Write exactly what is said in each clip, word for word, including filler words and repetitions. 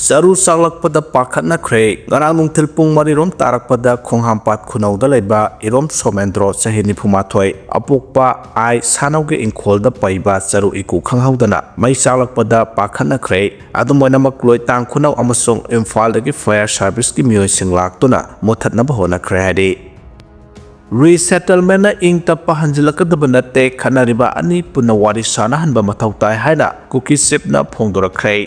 ꯆꯔꯨ ꯆꯥꯛꯂꯛꯄꯗ ꯄꯥꯈꯠꯅꯈ꯭ꯔꯦ꯫ ꯉꯔꯥꯡ ꯅꯨꯡꯊꯤꯜ ꯄꯨꯡ ꯃꯔꯤꯔꯣꯝ ꯇꯥꯔꯛꯄꯗ ꯈꯣꯡꯍꯥꯝꯄꯥꯠ ꯈꯨꯅꯧꯗ ꯂꯩꯕ ꯏꯔꯣꯝ ꯁꯣꯃꯦꯟꯗ꯭ꯔꯣ, ꯆꯍꯤ ꯅꯤꯐꯨ ꯃꯥꯊꯣꯏ, ꯑꯄꯣꯛꯄ ꯑꯥꯏ ꯁꯥꯅꯧꯒꯤ ꯏꯪꯈꯣꯜꯗ ꯄꯩꯕ ꯆꯔꯨ ꯏꯀꯨ ꯈꯪꯍꯧꯗꯅ ꯃꯩ ꯆꯥꯛꯂꯛꯄꯗ ꯄꯥꯈꯠꯅꯈ꯭ꯔꯦ꯫ ꯑꯗꯨꯝ ꯑꯣꯏꯅꯃꯛ ꯂꯣꯏꯇꯥꯡ ꯈꯨꯅꯧ ꯑꯃꯁꯨꯡ ꯏꯝꯐꯥꯜꯗꯒꯤ fire serviceꯀꯤ ꯃꯤꯑꯣꯏꯁꯤꯡ ꯂꯥꯛꯇꯨꯅ ꯃꯨꯊꯠꯅꯕ ꯍꯣꯠꯅꯈ꯭ꯔꯦ ꯍꯥꯏꯔꯤ꯫ Resettlementꯅ ꯏꯪ ꯇꯞꯄ ꯍꯟꯖꯤꯜꯂꯛꯀꯗꯕ ꯅꯠꯇꯦ, ꯈꯠꯅꯔꯤꯕ ꯑꯅꯤ ꯄꯨꯟꯅ ꯋꯥꯔꯤ ꯁꯥꯅꯍꯟꯕ ꯃꯊꯧ ꯇꯥꯏ ꯍꯥꯏꯅ ꯀꯨꯀꯤ ꯆꯤꯞꯅ ꯐꯣꯡꯗꯣꯔꯛꯈ꯭ꯔꯦ꯫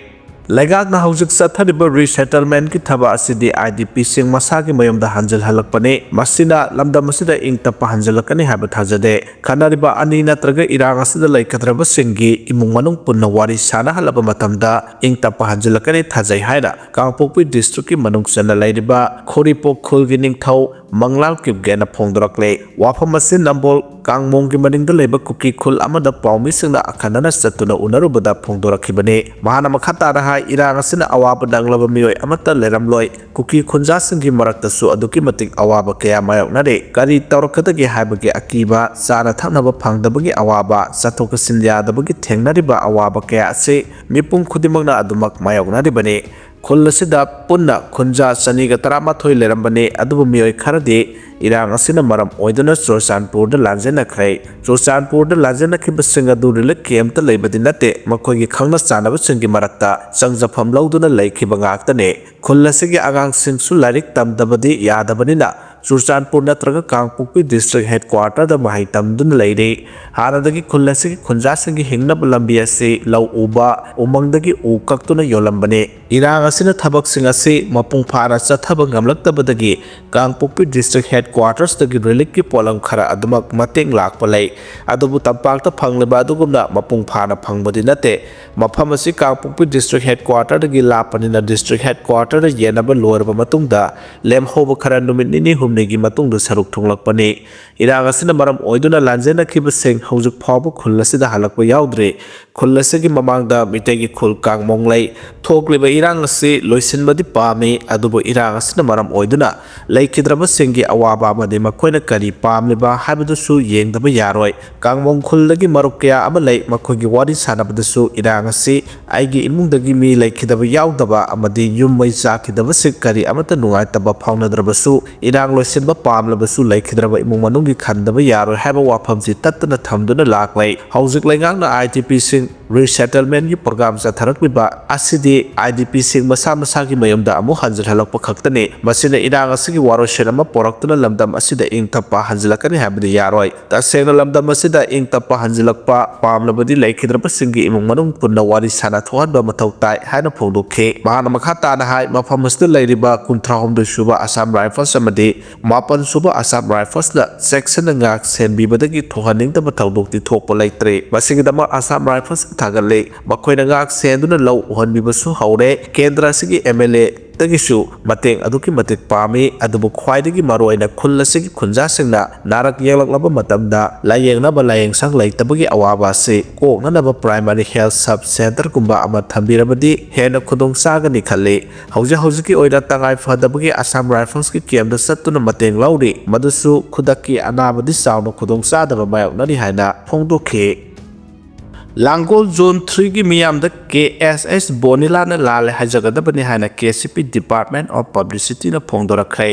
ꯂꯩꯉꯥꯛꯅ ꯍꯧꯖꯤꯛ ꯆꯠꯊꯔꯤꯕ resettlementꯀꯤ ꯊꯕꯛ ꯑꯁꯤꯗꯤ IDPꯁꯤꯡ ꯃꯁꯥꯒꯤ ꯃꯌꯨꯝꯗ ꯍꯟꯖꯤꯜꯍꯜꯂꯛꯄꯅꯤ꯫ ꯃꯁꯤꯅ ꯂꯝꯗꯝ ꯑꯁꯤꯗ ꯏꯪ ꯇꯞꯄ ꯍꯟꯖꯤꯜꯂꯛꯀꯅꯤ ꯍꯥꯏꯕ ꯊꯥꯖꯗꯦ꯫ ꯈꯠꯅꯔꯤꯕ ꯑꯅꯤ ꯅꯠꯇ꯭ꯔꯒ ꯏꯔꯥꯡ ꯑꯁꯤꯗ ꯂꯩꯈꯤꯗ꯭ꯔꯕꯁꯤꯡꯒꯤ ꯏꯃꯨꯡ ꯃꯅꯨꯡ ꯄꯨꯟꯅ ꯋꯥꯔꯤ ꯁꯥꯅꯍꯜꯂꯕ ꯃꯇꯝꯗ ꯏꯪ ꯇꯞꯄ ꯍꯟꯖꯤꯜꯂꯛꯀꯅꯤ ꯊꯥꯖꯩ ꯍꯥꯏꯅ ꯀꯥꯡꯄꯣꯛꯄꯤ districtꯀꯤ ꯃꯅꯨꯡ ꯆꯟꯅ ꯂꯩꯔꯤꯕ ꯈꯣꯔꯤꯄꯣꯛ ꯈꯨꯜꯒꯤ ꯅꯤꯡꯊꯧ ꯃꯪꯂꯥꯜ ꯀꯤꯞꯒꯦꯅ ꯐꯣꯡꯗꯣꯔꯛꯂꯦ꯫ ꯋꯥꯐꯝ ꯑꯁꯤ ꯅꯝꯕꯣꯜ ꯀꯥꯡꯃꯣꯡꯒꯤ ꯃꯅꯤꯡꯗ ꯂꯩꯕ ꯀꯨꯀꯤ ꯈꯨꯜ ꯑꯃꯗ ꯄꯥꯎꯃꯤꯁꯤꯡꯅ ꯑꯈꯟꯅꯅ ꯆꯠꯇꯨꯅ ꯎꯅꯔꯨꯕꯗ ꯐꯣꯡꯗꯣꯔꯛꯈꯤꯕꯅꯤ꯫ ꯃꯍꯥꯛꯅ ꯃꯈꯥ ꯇꯥꯅ ꯍꯥꯏ, ꯏꯔꯥꯡ ꯑꯁꯤꯅ ꯑꯋꯥꯕ ꯅꯪꯂꯕ ꯃꯤꯑꯣꯏ ꯑꯃꯠꯇ ꯂꯩꯔꯝꯂꯣꯏ꯫ ꯀꯨꯀꯤ ꯈꯨꯟꯖꯥꯁꯤꯡꯒꯤ ꯃꯔꯛꯇꯁꯨ ꯑꯗꯨꯛꯀꯤ ꯃꯇꯤꯛ ꯑꯋꯥꯕ ꯀꯌꯥ ꯃꯥꯌꯣꯛꯅꯔꯤ꯫ ꯀꯔꯤ ꯇꯧꯔꯛꯀꯗꯒꯦ ꯍꯥꯏꯕꯒꯤ ꯑꯀꯤꯕ, ꯆꯥꯅ ꯊꯛꯅꯕ ꯐꯪꯗꯕꯒꯤ ꯑꯋꯥꯕ, ꯆꯠꯊꯣꯛ ꯆꯠꯁꯤꯟ ꯌꯥꯗꯕꯒꯤ ꯊꯦꯡꯅꯔꯤꯕ ꯑꯋꯥꯕ ꯀꯌꯥ ꯑꯁꯤ ꯃꯤꯄꯨꯝ ꯈꯨꯗꯤꯡꯃꯛꯅ ꯑꯗꯨꯃꯛ ꯃꯥꯌꯣꯛꯅꯔꯤꯕꯅꯤ꯫ ꯈꯨꯜ ꯑꯁꯤꯗ ꯄꯨꯟꯅ ꯈꯨꯟꯖꯥ ꯆꯅꯤꯒ ꯇꯔꯥꯃꯥꯊꯣꯏ ꯂꯩꯔꯝꯕꯅꯤ, ꯑꯗꯨꯕꯨ ꯃꯤꯑꯣꯏ ꯈꯔꯗꯤ ꯏꯔꯥꯡ ꯑꯁꯤꯅ ꯃꯔꯝ ꯑꯣꯏꯗꯨꯅ ꯆꯨꯔꯆꯥꯟꯄꯨꯔꯗ ꯂꯥꯟꯖꯦꯟꯅꯈ꯭ꯔꯦ꯫ ꯆꯨꯔꯆꯥꯟꯄꯨꯔꯗ ꯂꯥꯟꯖꯦꯟꯅꯈꯤꯕꯁꯤꯡ ꯑꯗꯨ relief campꯇ ꯂꯩꯕꯗꯤ ꯅꯠꯇꯦ, ꯃꯈꯣꯏꯒꯤ ꯈꯪꯅ ꯆꯥꯟꯅꯕꯁꯤꯡꯒꯤ ꯃꯔꯛꯇ ꯆꯪꯖꯐꯝ ꯂꯧꯗꯨꯅ ꯂꯩꯈꯤꯕ ꯉꯥꯛꯇꯅꯤ꯫ ꯈꯨꯜ ꯑꯁꯤꯒꯤ ꯑꯉꯥꯡꯁꯤꯡꯁꯨ ꯂꯥꯏꯔꯤꯛ ꯇꯝꯗꯕꯗꯤ ꯌꯥꯗꯕꯅꯤꯅ ꯆꯨꯔꯆꯥꯟꯄꯨꯔ ꯅꯠꯇ꯭ꯔꯒ ꯀꯥꯡꯄꯣꯛꯄꯤ district headquarterꯗ ꯃꯍꯩ ꯇꯝꯗꯨꯅ ꯂꯩꯔꯤ꯫ ꯍꯥꯟꯅꯗꯒꯤ ꯈꯨꯜ ꯑꯁꯤꯒꯤ ꯈꯨꯟꯖꯥꯁꯤꯡꯒꯤ ꯍꯤꯡꯅꯕ ꯂꯝꯕꯤ ꯑꯁꯤ ꯂꯧ ꯎꯕ, ꯎꯃꯪꯗꯒꯤ ꯎ ꯀꯛꯇꯨꯅ ꯌꯣꯜꯂꯝꯕꯅꯤ꯫ ꯏꯔꯥꯡ ꯑꯁꯤꯅ ꯊꯕꯛꯁꯤꯡ ꯑꯁꯤ ꯃꯄꯨꯡ ꯐꯥꯅ ꯆꯠꯊꯕ ꯉꯝꯂꯛꯇꯕꯗꯒꯤ ꯀꯥꯡꯄꯣꯛꯄꯤ district headquartersꯇꯒꯤ reliefꯀꯤ ꯄꯣꯠꯂꯝ ꯈꯔ ꯑꯗꯨꯃꯛ ꯃꯇꯦꯡ ꯂꯥꯛꯄ ꯂꯩ꯫ ꯑꯗꯨꯕꯨ ꯇꯝꯄꯥꯛꯇ ꯐꯪꯂꯤꯕ ꯑꯗꯨꯒꯨꯝꯅ ꯃꯄꯨꯡ ꯐꯥꯅ ꯐꯪꯕꯗꯤ ꯅꯠꯇꯦ꯫ ꯃꯐꯝ ꯑꯁꯤ ꯀꯥꯡꯄꯣꯛꯄꯤ district headquarterꯗꯒꯤ ꯂꯥꯞꯄꯅꯤꯅ district headquarterꯗ ꯌꯦꯟꯅꯕ ꯂꯣꯏꯔꯕ ꯃꯇꯨꯡꯗ ꯂꯦꯝꯍꯧꯕ ꯈꯔ ꯅꯨꯃꯤꯠ ꯅꯤꯅꯤ ꯍꯨꯝꯅꯤ ꯅꯤꯒꯤ ꯃꯇꯨꯡꯗ ꯁꯔꯨꯛ ꯊꯣꯛꯂꯛꯄꯅꯤ꯫ ꯏꯔꯥꯡ ꯑꯁꯤꯅ ꯃꯔꯝ ꯑꯣꯏꯗꯨꯅ ꯂꯥꯟꯖꯦꯟꯅꯈꯤꯕꯁꯤꯡ ꯍꯧꯖꯤꯛ ꯐꯥꯎꯕ ꯈꯨꯜ ꯑꯁꯤꯗ ꯍꯜꯂꯛꯄ ꯌꯥꯎꯗ꯭ꯔꯤ꯫ ꯈꯨꯜ ꯑꯁꯤꯒꯤ ꯃꯃꯥꯡꯗ ꯃꯤꯇꯩꯒꯤ ꯈꯨꯜ ꯀꯥꯡꯃꯣꯡ ꯂꯩ꯫ ꯊꯣꯛꯂꯤꯕ ꯏꯔꯥꯡ ꯑꯁꯤ ꯂꯣꯏꯁꯤꯟꯕꯗꯤ ꯄꯥꯝꯃꯤ, ꯑꯗꯨꯕꯨ ꯏꯔꯥꯡ ꯑꯁꯤꯅ ꯃꯔꯝ ꯑꯣꯏꯗꯨꯅ ꯂꯩꯈꯤꯗ꯭ꯔꯕꯁꯤꯡꯒꯤ ꯑꯋꯥꯕ ꯑꯃꯗꯤ ꯃꯈꯣꯏꯅ ꯀꯔꯤ ꯄꯥꯝꯂꯤꯕ ꯍꯥꯏꯕꯗꯨꯁꯨ ꯌꯦꯡꯗꯕ ꯌꯥꯔꯣꯏ꯫ ꯀꯥꯡꯃꯣꯡ ꯈꯨꯜꯗꯒꯤ ꯃꯔꯨꯞ ꯀꯌꯥ ꯑꯃ ꯂꯩ, ꯃꯈꯣꯏꯒꯤ ꯋꯥꯔꯤ ꯁꯥꯟꯅꯕꯗꯁꯨ ꯏꯔꯥꯡ ꯑꯁꯤ ꯑꯩꯒꯤ ꯏꯃꯨꯡꯗꯒꯤ ꯃꯤ ꯂꯩꯈꯤꯗꯕ ꯌꯥꯎꯗꯕ ꯑꯃꯗꯤ ꯌꯨꯝ ꯃꯩ ꯆꯥꯈꯤꯗꯕꯁꯤꯡ ꯀꯔꯤ ꯑꯃꯠꯇ ꯅꯨꯡꯉꯥꯏꯇꯕ ꯐꯥꯎꯅꯗ꯭ꯔꯕꯁꯨ, ꯏꯔꯥꯡ ꯂꯣꯏꯁꯤꯟꯕ ꯄꯥꯝꯂꯕꯁꯨ ꯂꯩꯈꯤꯗ꯭ꯔꯕ ꯏꯃꯨꯡ ꯃꯅꯨꯡꯒꯤ ꯈꯟꯗꯕ ꯌꯥꯔꯣꯏ ꯍꯥꯏꯕ ꯋꯥꯐꯝꯁꯤ ꯇꯠꯇꯅ ꯊꯝꯗꯨꯅ ꯂꯥꯛꯂꯦ꯫ ꯍꯧꯖꯤꯛ ꯂꯩꯉꯥꯛꯅ IDPꯁꯤꯡ resettlementꯀꯤ programꯁꯦ ꯊꯥꯔꯛꯂꯤꯕ ꯑꯁꯤꯗꯤ IDPꯁꯤꯡ ꯃꯁꯥ ꯃꯁꯥꯒꯤ ꯃꯌꯨꯝꯗ ꯑꯃꯨꯛ ꯍꯟꯖꯤꯜꯍꯜꯂꯛꯄ ꯈꯛꯇꯅꯤ꯫ ꯃꯁꯤꯅ ꯏꯔꯥꯡ ꯑꯁꯤꯒꯤ ꯋꯥꯔꯣꯏꯁꯤꯟ ꯑꯃ ꯄꯨꯔꯛꯇꯨꯅ ꯂꯝꯗꯝ ꯑꯁꯤꯗ ꯏꯪ ꯇꯞꯄ ꯍꯟꯖꯤꯜꯂꯛꯀꯅꯤ ꯍꯥꯏꯕꯗꯤ ꯌꯥꯔꯣꯏ꯫ ꯇꯁꯦꯡꯅ ꯂꯝꯗꯝ ꯑꯁꯤꯗ ꯏꯪ ꯇꯞꯄ ꯍꯟꯖꯤꯜꯂꯛꯄ ꯄꯥꯝꯂꯕꯗꯤ ꯂꯩꯈꯤꯗ꯭ꯔꯕꯁꯤꯡꯒꯤ ꯏꯃꯨꯡ ꯃꯅꯨꯡ ꯄꯨꯟꯅ ꯋꯥꯔꯤ ꯁꯥꯟꯅ ꯊꯣꯛꯍꯟꯕ ꯃꯊꯧ ꯇꯥꯏ ꯍꯥꯏꯅ ꯐꯣꯡꯗꯣꯛꯈꯤ꯫ ꯃꯍꯥꯛꯅ ꯃꯈꯥ ꯇꯥꯅ ꯍꯥꯏ, ꯃꯐꯝ ꯑꯁꯤꯗ ꯂꯩꯔꯤꯕ ꯀꯨꯟꯊ꯭ꯔꯥ ꯍꯨꯝꯗꯣꯏ ꯁꯨꯕ Assam Rifles ꯑꯃꯗꯤ ꯃꯥꯄꯟ ꯁꯨꯕ Assam Riflesꯅ ꯆꯦꯛꯁꯤꯟꯅ ꯉꯥꯛ ꯁꯦꯟꯕꯤꯕꯗꯒꯤ ꯊꯣꯛꯍꯟꯅꯤꯡꯗꯕ ꯊꯧꯗꯣꯛꯇꯤ ꯊꯣꯛꯄ ꯂꯩꯇ꯭ꯔꯤ꯫ ꯃꯁꯤꯒꯤꯗꯃꯛ Assam Rifles ꯊꯥꯒꯠꯂꯤ꯫ ꯃꯈꯣꯏꯅ ꯉꯥꯛ ꯁꯦꯟꯗꯨꯅ ꯂꯧ ꯎꯍꯟꯕꯤꯕꯁꯨ ꯍꯧꯔꯦ꯫ ꯀꯦꯟꯗ꯭ꯔ ꯑꯁꯤꯒꯤ MLAꯗꯒꯤꯁꯨ ꯃꯇꯦꯡ ꯑꯗꯨꯛꯀꯤ ꯃꯇꯤꯛ ꯄꯥꯝꯃꯤ, ꯑꯗꯨꯕꯨ ꯈ꯭ꯋꯥꯏꯗꯒꯤ ꯃꯔꯨꯑꯣꯏꯅ ꯈꯨꯜ ꯑꯁꯤꯒꯤ ꯈꯨꯟꯖꯥꯁꯤꯡꯅ ꯅꯥꯔꯛ ꯌꯦꯛꯂꯛꯂꯕ ꯃꯇꯝꯗ ꯂꯥꯌꯦꯡꯅꯕ ꯂꯥꯌꯦꯡꯁꯪ ꯂꯩꯇꯕꯒꯤ ꯑꯋꯥꯕ ꯑꯁꯤ ꯀꯣꯛꯅꯅꯕ primary health sub centreꯒꯨꯝꯕ ꯑꯃ ꯊꯝꯕꯤꯔꯕꯗꯤ ꯍꯦꯟꯅ ꯈꯨꯗꯣꯡ ꯆꯥꯒꯅꯤ ꯈꯜꯂꯤ꯫ ꯍꯧꯖꯤꯛ ꯍꯧꯖꯤꯛꯀꯤ ꯑꯣꯏꯅ ꯇꯉꯥꯏ ꯐꯗꯕꯒꯤ Assam Riflesꯀꯤ campꯇ ꯆꯠꯇꯨꯅ ꯃꯇꯦꯡ ꯂꯧꯔꯤ, ꯃꯗꯨꯁꯨ ꯈꯨꯗꯛꯀꯤ ꯑꯅꯥꯕꯗꯤ ꯆꯥꯎꯅ ꯈꯨꯗꯣꯡ ꯆꯥꯗꯕ ꯃꯥꯌꯣꯛꯅꯔꯤ ꯍꯥꯏꯅ ꯐꯣꯡꯗꯣꯛꯈꯤ꯫ ꯂꯥꯡꯒꯣꯜ Zone Threeꯒꯤ ꯃꯤꯌꯥꯝꯗ KSS ꯕꯣꯅꯤꯂꯥꯅ ꯂꯥꯜꯂꯦ ꯍꯥꯏꯖꯒꯗꯕꯅꯤ ꯍꯥꯏꯅ KCP Department of Publicityꯅ ꯐꯣꯡꯗꯣꯔꯛꯈ꯭ꯔꯦ꯫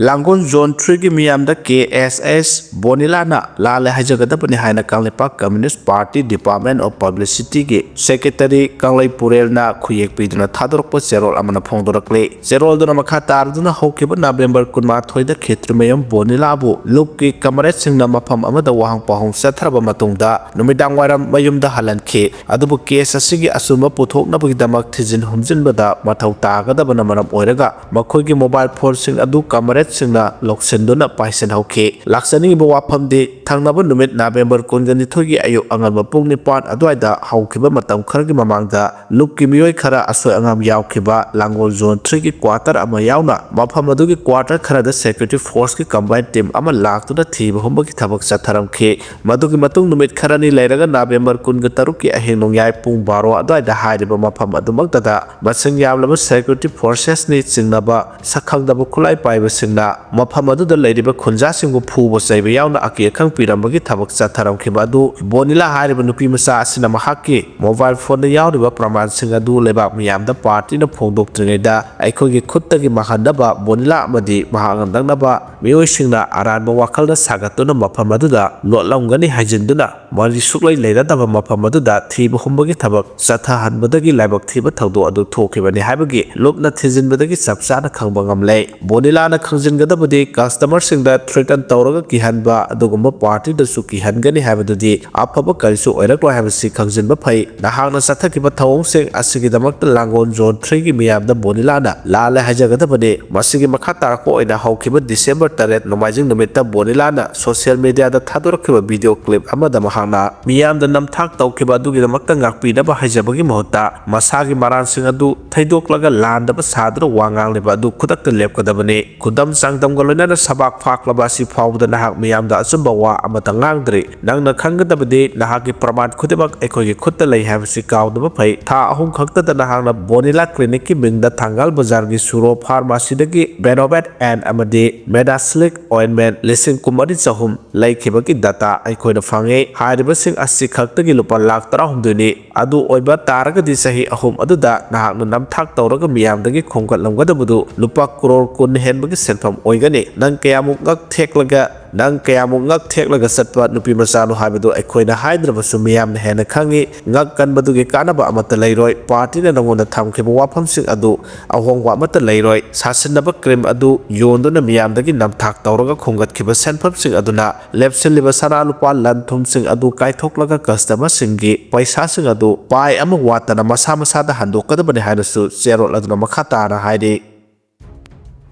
Langol Zone Threeꯒꯤ ꯃꯤꯌꯥꯝꯗ KSS ꯕꯣꯅꯤꯂꯥꯅ ꯂꯥꯜꯂꯦ ꯍꯥꯏꯖꯒꯗꯕꯅꯤ ꯍꯥꯏꯅ Kangleipak Communist Party Department of Publicityꯒꯤ secretary ꯀꯪꯂꯩ ꯄꯨꯔꯦꯜꯅ ꯈꯨꯌꯦꯛ ꯄꯤꯗꯨꯅ ꯊꯥꯗꯣꯔꯛꯄ ꯆꯦꯔꯣꯜ ꯑꯃꯅ ꯐꯣꯡꯗꯣꯔꯛꯂꯤ꯫ ꯆꯦꯔꯣꯜꯗꯨꯅ ꯃꯈꯥ ꯇꯥꯔꯗꯨꯅ ꯍꯧꯈꯤꯕ November ꯀꯨꯟꯃꯥꯊꯣꯏꯗ ꯈꯦꯇ꯭ꯔꯤꯃꯌꯨꯝ ꯕꯣꯅꯤꯂꯥꯕꯨ ꯂꯨꯞꯀꯤ comradeꯁꯤꯡꯅ ꯃꯐꯝ ꯑꯃꯗ ꯋꯥꯍꯪ ꯄꯥꯎꯍꯪ ꯆꯠꯊꯔꯕ ꯃꯇꯨꯡꯗ ꯅꯨꯃꯤꯗꯥꯡ ꯋꯥꯏꯔꯝ ꯃꯌꯨꯝꯗ ꯍꯜꯍꯟꯈꯤ꯫ ꯑꯗꯨꯕꯨ case ꯑꯁꯤꯒꯤ ꯑꯆꯨꯝꯕ ꯄꯨꯊꯣꯛꯅꯕꯒꯤꯗꯃꯛ ꯊꯤꯖꯤꯟ ꯍꯨꯝꯖꯤꯟꯕꯗ ꯃꯊꯧ ꯇꯥꯒꯗꯕꯅ ꯃꯔꯝ ꯑꯣꯏꯔꯒ ꯃꯈꯣꯏꯒꯤ mobile phoneꯁꯤꯡ ꯑꯗꯨ comrade ꯁꯤꯡꯅ ꯂꯧꯁꯤꯟꯗꯨꯅ ꯄꯥꯏꯁꯤꯟꯍꯧꯈꯤ꯫ ꯂꯥꯛꯆꯅꯤꯡꯉꯤꯕ ꯋꯥꯐꯝꯗꯤ, ꯊꯪꯅꯕ ꯅꯨꯃꯤꯠ ꯅꯕꯦꯝꯕꯔ ꯀꯨꯟꯒ ꯅꯤꯊꯣꯏꯒꯤ ꯑꯌꯨꯛ ꯑꯉꯟꯕ ꯄꯨꯡ ꯅꯤꯄꯥꯟ ꯑꯗꯨꯋꯥꯏꯗ ꯍꯧꯈꯤꯕ ꯃꯇꯝ ꯈꯔꯒꯤ ꯃꯃꯥꯡꯗ ꯂꯨꯞꯀꯤ ꯃꯤꯑꯣꯏ ꯈꯔ ꯑꯁꯣꯏ ꯑꯉꯥꯝ ꯌꯥꯎꯈꯤꯕ ꯂꯥꯡꯒꯣꯜ Zone Three ꯒꯤ quarter ꯑꯃ ꯌꯥꯎꯅ ꯃꯐꯝ ꯑꯗꯨꯒꯤ quarter ꯈꯔꯗ security force ꯀꯤ combined team ꯑꯃ ꯂꯥꯛꯇꯨꯅ ꯊꯤꯕ ꯍꯨꯝꯕꯒꯤ ꯊꯕꯛ ꯆꯠꯊꯔꯝꯈꯤ꯫ ꯃꯗꯨꯒꯤ ꯃꯇꯨꯡ ꯅꯨꯃꯤꯠ ꯈꯔꯅꯤ ꯂꯩꯔꯒ ꯅꯕꯦꯝꯕꯔ ꯀꯨꯟꯒ ꯇꯔꯨꯛꯀꯤ ꯑꯍꯤꯡ ꯅꯣꯡꯌꯥꯏ ꯄꯨꯡ ꯕꯥꯔꯣ ꯑꯗꯨꯋꯥꯏꯗ ꯍꯥꯏꯔꯤꯕ ꯃꯐꯝ ꯑꯗꯨꯃꯛꯇꯗ ꯃꯁꯤꯡ ꯌꯥꯝꯂꯕ security forces ꯅꯤ ꯆꯤꯡꯅꯕ ꯁꯛꯈꯪꯗꯕ ꯈꯨꯠꯂꯥꯏ ꯄꯥꯏꯕꯁꯤꯡꯅ ꯃꯐꯝ ꯑꯗꯨꯗ ꯂꯩꯔꯤꯕ ꯈꯨꯟꯖꯥꯁꯤꯡꯕꯨ ꯐꯨꯕ ꯆꯩꯕ ꯌꯥꯎꯅ ꯑꯀꯤ ꯑꯈꯪ ꯄꯤꯔꯝꯕꯒꯤ ꯊꯕꯛ ꯆꯠꯊꯔꯝꯈꯤꯕ ꯑꯗꯨ ꯕꯣꯅꯤꯂꯥ ꯍꯥꯏꯔꯤꯕ ꯅꯨꯄꯤ ꯃꯆꯥ ꯑꯁꯤꯅ ꯃꯍꯥꯛꯀꯤ mobile phone ꯗ ꯌꯥꯎꯔꯤꯕ ꯄ꯭ꯔꯃꯥꯟꯁꯤꯡ ꯑꯗꯨ ꯂꯩꯕꯥꯛ ꯃꯤꯌꯥꯝꯗ party ꯅ ꯐꯣꯡꯗꯣꯛꯇ꯭ꯔꯤꯉꯩꯗ ꯑꯩꯈꯣꯏꯒꯤ ꯈꯨꯠꯇꯒꯤ ꯃꯥꯡꯍꯟꯅꯕ ꯕꯣꯅꯤꯂꯥ ꯑꯃꯗꯤ ꯃꯍꯥꯛꯅ ꯅꯛꯅꯕ ꯃꯤꯑꯣꯏꯁꯤꯡꯅ ꯑꯔꯥꯟꯕ ꯋꯥꯈꯜꯗ ꯁꯥꯒꯠꯇꯨꯅ ꯃꯐꯝ ꯑꯗꯨꯗ ꯂꯣꯠꯂꯝꯒꯅꯤ ꯍꯥꯏꯖꯤꯟꯗꯨꯅ ꯃꯔꯤ ꯁꯨꯛꯂꯩ ꯂꯩꯅꯗꯕ ꯃꯐꯝ ꯑꯗꯨꯗ ꯊꯤꯕ ꯍꯨꯝꯕꯒꯤ ꯊꯕꯛ ꯆꯠꯊꯍꯟꯕꯗꯒꯤ ꯂꯥꯏꯕꯛ ꯊꯤꯕ ꯊꯧꯗꯣꯛ ꯑꯗꯨ ꯊꯣꯛꯈꯤꯕꯅꯤ ꯍꯥꯏꯕꯒꯤ ꯂꯨꯞꯅ ꯊꯤꯖꯤꯟꯕꯗꯒꯤ ꯆꯞ ꯆꯥꯅ ꯈꯪꯕ ꯉꯝꯂꯦ꯫ ꯕꯣꯅꯤꯂꯥꯅ ꯈꯪꯖꯤꯟꯒꯗꯕꯗꯤ customer ꯁꯤꯡꯗ threaten ꯇꯧꯔꯒ ꯀꯤꯍꯟꯕ ꯑꯗꯨꯒꯨꯝꯕ party ꯗꯁꯨ ꯀꯤꯍꯟꯒꯅꯤ ꯍꯥꯏꯕꯗꯨꯗꯤ ꯑꯐꯕ ꯀꯔꯤꯁꯨ ꯑꯣꯏꯔꯛꯂꯣꯏ ꯍꯥꯏꯕꯁꯤ ꯈꯪꯖꯤꯟꯕ ꯐꯩ꯫ ꯅꯍꯥꯛꯅ ꯆꯠꯊꯈꯤꯕ ꯊꯧꯑꯣꯡꯁꯤꯡ ꯑꯁꯤꯒꯤꯗꯃꯛꯇ ꯂꯥꯡꯒꯣꯜ Zone Three ꯒꯤ ꯃꯤꯌꯥꯝꯗ ꯕꯣꯅꯤꯂꯥꯅ ꯂꯥꯜꯂꯦ ꯍꯥꯏꯖꯒꯗꯕꯅꯤ꯫ ꯃꯁꯤꯒꯤ ꯃꯈꯥ ꯇꯥꯔꯛꯄ ꯑꯣꯏꯅ ꯍꯧꯈꯤꯕ December ꯇꯔꯦꯠ ꯅꯣꯡꯃꯥꯏꯖꯤꯡ ꯅꯨꯃꯤꯠꯇ ꯕꯣꯅꯤꯂꯥꯅ social media ꯗ ꯊꯥꯗꯣꯔꯛꯈꯤꯕ video clip ꯑꯃꯗ ꯃꯍꯥꯛꯅ ꯃꯤꯌꯥꯝꯗ ꯅꯝꯊꯥꯛ ꯇꯧꯈꯤꯕ ꯑꯗꯨꯒꯤꯗꯃꯛꯇ ꯉꯥꯛꯄꯤꯅꯕ ꯍꯥꯏꯖꯕꯒꯤ ꯃꯍꯨꯠꯇ ꯃꯁꯥꯒꯤ ꯃꯔꯥꯟꯁꯤꯡ ꯑꯗꯨ ꯊꯩꯗꯣꯛꯂꯒ ꯂꯥꯟꯗꯕ ꯁꯥꯗꯨꯅ ꯋꯥ ꯉꯥꯡꯂꯤꯕ ꯑꯗꯨ ꯈꯨꯗꯛꯇ ꯂꯦꯞꯀꯗꯕꯅꯤ꯫ ꯈꯨꯗꯝ ꯆꯥꯡꯗꯝꯒ ꯂꯣꯏꯅꯅ ꯁꯕꯥꯛ ꯐꯥꯛꯂꯕ ꯑꯁꯤ ꯐꯥꯎꯕꯗ ꯅꯍꯥꯛ ꯃꯤꯌꯥꯝꯗ ꯑꯆꯨꯝꯕ ꯋꯥ ꯑꯃꯠꯇ ꯉꯥꯡꯗ꯭ꯔꯤ꯫ ꯅꯪꯅ ꯈꯪꯒꯗꯕꯗꯤ ꯅꯍꯥꯛꯀꯤ ꯄ꯭ꯔꯃꯥꯟ ꯈꯨꯗꯤꯡꯃꯛ ꯑꯩꯈꯣꯏꯒꯤ ꯈꯨꯠꯇ ꯂꯩ ꯍꯥꯏꯕꯁꯤ ꯀꯥꯎꯗꯕ ꯐꯩ꯫ ꯊꯥ ꯑꯍꯨꯝ ꯈꯛꯇꯗ ꯅꯍꯥꯛꯅ ꯕꯣꯅꯤꯂꯥ clinic ꯀꯤ ꯃꯤꯡꯗ ꯊꯪꯒꯥꯜ ꯕꯖꯥꯔꯒꯤ ꯁꯨꯔꯣ pharmacy ꯗꯒꯤ Benobet N ꯑꯃꯗꯤ Medaslic ointment ꯂꯤꯁꯤꯡ ꯀꯨꯟꯃꯔꯤ ꯆꯍꯨꯝ ꯂꯩꯈꯤꯕꯒꯤ data ꯑꯩꯈꯣꯏꯅ ꯐꯪꯉꯤ꯫ ꯍꯥꯏꯔꯤꯕꯁꯤꯡ ꯑꯁꯤ ꯈꯛꯇꯒꯤ ꯂꯨꯄꯥ ꯂꯥꯈ ꯇꯔꯥꯍꯨꯝꯗꯣꯏꯅꯤ꯫ ꯑꯗꯨ ꯑꯣꯏꯕ ꯇꯥꯔꯒꯗꯤ ꯆꯍꯤ ꯑꯍꯨꯝ ꯑꯗꯨꯗ ꯅꯍꯥꯛꯅ ꯅꯝꯊꯥꯛ ꯇꯧꯔꯒ ꯃꯤꯌꯥꯝꯗꯒꯤ ꯈꯣꯝꯒꯠꯂꯝꯒꯗꯕꯗꯨ ꯂꯨꯄꯥ ꯀ꯭ꯔꯣꯔ ꯀꯨꯟ ꯍꯦꯟꯕꯒꯤ ꯁꯦꯟꯐꯝ ꯑꯣꯏꯒꯅꯤ꯫ ꯅꯪ ꯀꯌꯥꯃꯨꯛ ꯉꯛ ꯊꯦꯛꯂꯒ, ꯅꯪ ꯀꯌꯥꯃꯨꯛ ꯉꯛ ꯊꯦꯛꯂꯒ ꯆꯠꯄ ꯅꯨꯄꯤ ꯃꯆꯥꯅꯣ ꯍꯥꯏꯕꯗꯨ ꯑꯩꯈꯣꯏꯅ ꯍꯥꯏꯗ꯭ꯔꯕꯁꯨ ꯃꯤꯌꯥꯝꯅ ꯍꯦꯟꯅ ꯈꯪꯉꯤ꯫ ꯉꯛ ꯀꯟꯕꯗꯨꯒꯤ ꯀꯥꯟꯅꯕ ꯑꯃꯠꯇ ꯂꯩꯔꯣꯏ꯫ Party ꯅ ꯅꯉꯣꯟꯗ ꯊꯝꯈꯤꯕ ꯋꯥꯐꯝꯁꯤꯡ ꯑꯗꯨ ꯑꯍꯣꯡꯕ ꯑꯃꯠꯇ ꯂꯩꯔꯣꯏ꯫ ꯁꯥꯁꯤꯟꯅꯕ cream ꯑꯗꯨ ꯌꯣꯟꯗꯨꯅ ꯃꯤꯌꯥꯝꯗꯒꯤ ꯅꯝꯊꯥꯛ ꯇꯧꯔꯒ ꯈꯣꯝꯒꯠꯈꯤꯕ ꯁꯦꯟꯐꯝꯁꯤꯡ ꯑꯗꯨꯅ ꯂꯦꯞꯁꯤꯜꯂꯤꯕ ꯁꯅꯥ ꯂꯨꯄꯥ ꯂꯟ ꯊꯨꯝꯁꯤꯡ ꯑꯗꯨ ꯀꯥꯏꯊꯣꯛꯂꯒ customer ꯁꯤꯡꯒꯤ ꯄꯩꯁꯥꯁꯤꯡ ꯑꯗꯨ ꯄꯥꯏ ꯑꯃ ꯋꯥꯠꯇꯅ ꯃꯁꯥ ꯃꯁꯥꯗ ꯍꯟꯗꯣꯛꯀꯗꯕꯅꯤ ꯍꯥꯏꯅꯁꯨ ꯆꯦꯔꯣꯜ ꯑꯗꯨꯅ ꯃꯈꯥ ꯇꯥꯅ ꯍꯥꯏꯔꯤ꯫